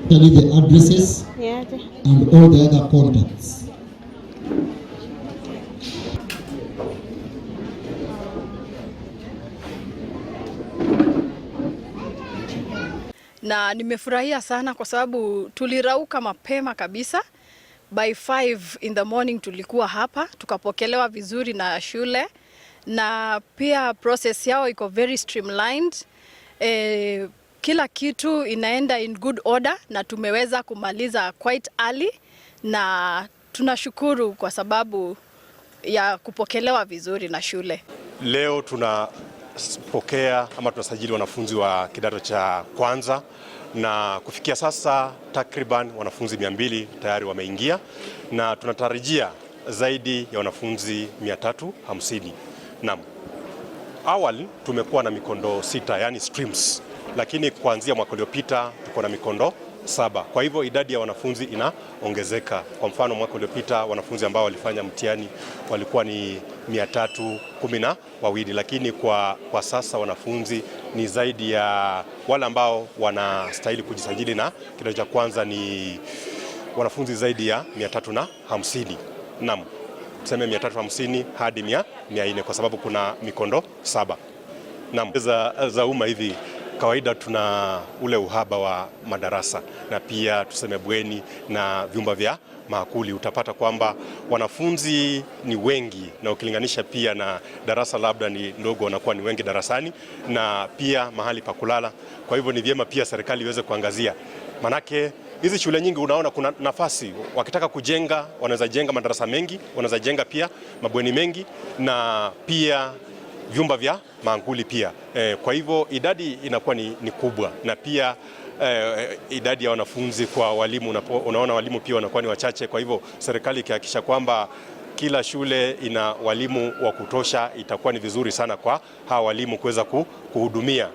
The addresses and all the other contacts. Na nimefurahia sana kwa sababu tulirauka mapema kabisa. By 5 in the morning tulikuwa hapa, tukapokelewa vizuri na shule, na pia process yao iko very streamlined. Kila kitu inaenda in good order na tumeweza kumaliza quite early, na tunashukuru kwa sababu ya kupokelewa vizuri na shule. Leo tunapokea ama tunasajili wanafunzi wa kidato cha kwanza na kufikia sasa takriban wanafunzi 200 tayari wameingia na tunatarajia zaidi ya wanafunzi 350. Naam. Awali tumekuwa na mikondo 6, yani streams, lakini kuanzia mwaka uliopita tuko na mikondo 7. Kwa hivyo idadi ya wanafunzi inaongezeka. Kwa mfano mwaka uliopita wanafunzi ambao walifanya mtihani walikuwa ni 312, lakini kwa sasa wanafunzi ni zaidi ya wale ambao wanastahili kujisajili na kidato cha kwanza ni wanafunzi zaidi ya 350. Naam, tuseme 350 hadi 400 kwa sababu kuna mikondo 7. Naam, za umma hivi kawaida tuna ule uhaba wa madarasa na pia tuseme bweni na vyumba vya maakuli. Utapata kwamba wanafunzi ni wengi na ukilinganisha pia na darasa labda ni ndogo, wanakuwa ni wengi darasani na pia mahali pa kulala. Kwa hivyo ni vyema pia serikali iweze kuangazia, manake hizi shule nyingi unaona kuna nafasi, wakitaka kujenga wanaweza jenga madarasa mengi, wanaweza jenga pia mabweni mengi na pia vyumba vya maakuli pia. Kwa hivyo idadi inakuwa ni kubwa na pia idadi ya wanafunzi kwa walimu, unaona walimu pia wanakuwa ni wachache. Kwa hivyo serikali ikihakikisha kwamba kila shule ina walimu wa kutosha, itakuwa ni vizuri sana kwa hawa walimu kuweza kuhudumia